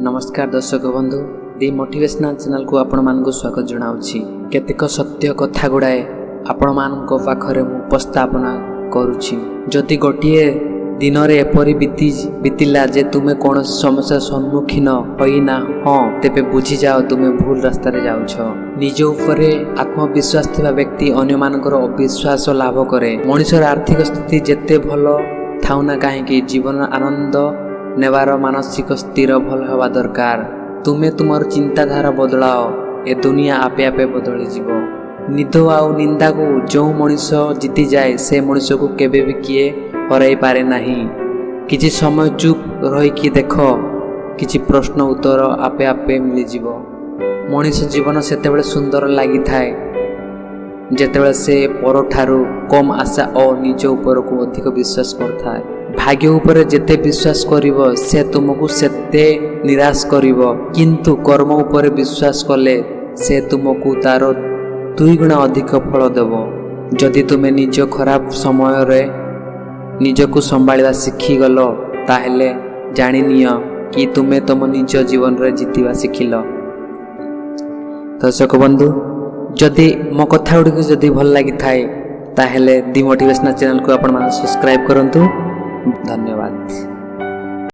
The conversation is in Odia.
ନମସ୍କାର ଦର୍ଶକ ବନ୍ଧୁ, ଦି ମୋଟିଭେସନାଲ୍ ଚ୍ୟାନେଲକୁ ଆପଣମାନଙ୍କୁ ସ୍ୱାଗତ ଜଣାଉଛି। କେତେକ ସତ୍ୟ କଥା ଗୁଡ଼ାଏ ଆପଣମାନଙ୍କ ପାଖରେ ମୁଁ ଉପସ୍ଥାପନା କରୁଛି। ଯଦି ଗୋଟିଏ ଦିନରେ ଏପରି ବିତିଲା ଯେ ତୁମେ କୌଣସି ସମସ୍ୟାର ସମ୍ମୁଖୀନ ହୋଇନା ହଁ, ତେବେ ବୁଝିଯାଅ ତୁମେ ଭୁଲ ରାସ୍ତାରେ ଯାଉଛ। ନିଜ ଉପରେ ଆତ୍ମବିଶ୍ୱାସ ଥିବା ବ୍ୟକ୍ତି ଅନ୍ୟମାନଙ୍କର ଅବିଶ୍ୱାସ ଲାଭ କରେ। ମଣିଷର ଆର୍ଥିକ ସ୍ଥିତି ଯେତେ ଭଲ ଥାଉ ନା କାହିଁକି, ଜୀବନର ଆନନ୍ଦ ନେବାର ମାନସିକ ସ୍ଥିର ଭଲ ହେବା ଦରକାର। ତୁମେ ତୁମର ଚିନ୍ତାଧାରା ବଦଳାଅ, ଏ ଦୁନିଆ ଆପେ ଆପେ ବଦଳିଯିବ। ନିଦ ଆଉ ନିନ୍ଦାକୁ ଯେଉଁ ମଣିଷ ଜିତିଯାଏ, ସେ ମଣିଷକୁ କେବେ ବି କିଏ ହରାଇ ପାରେ ନାହିଁ। କିଛି ସମୟ ଚୁପ୍ ରହିକି ଦେଖ, କିଛି ପ୍ରଶ୍ନ ଉତ୍ତର ଆପେ ଆପେ ମିଳିଯିବ। ମଣିଷ ଜୀବନ ସେତେବେଳେ ସୁନ୍ଦର ଲାଗିଥାଏ, ଯେତେବେଳେ ସେ ପରଠାରୁ କମ୍ ଆଶା ଓ ନିଜ ଉପରକୁ ଅଧିକ ବିଶ୍ୱାସ କରିଥାଏ। ଭାଗ୍ୟ ଉପରେ ଯେତେ ବିଶ୍ୱାସ କରିବ, ସେ ତୁମକୁ ସେତେ ନିରାଶ କରିବ, କିନ୍ତୁ କର୍ମ ଉପରେ ବିଶ୍ୱାସ କଲେ ସେ ତୁମକୁ ତାର ଦୁଇଗୁଣା ଅଧିକ ଫଳ ଦେବ। ଯଦି ତୁମେ ନିଜ ଖରାପ ସମୟରେ ନିଜକୁ ସମ୍ଭାଳିବା ଶିଖିଗଲ, ତାହେଲେ ଜାଣିନିଅ କି ତୁମେ ତୁମ ନିଜ ଜୀବନରେ ଜିତିବା ଶିଖିଲ। ଦର୍ଶକ ବନ୍ଧୁ, ଯଦି ମୋ କଥା ଗୁଡ଼ିକ ଯଦି ଭଲ ଲାଗିଥାଏ, ତାହେଲେ ଦି ମୋଟିଭେସନାଲ୍ ଚ୍ୟାନେଲକୁ ଆପଣମାନେ ସବସ୍କ୍ରାଇବ୍ କରନ୍ତୁ। ଧନ୍ୟବାଦ।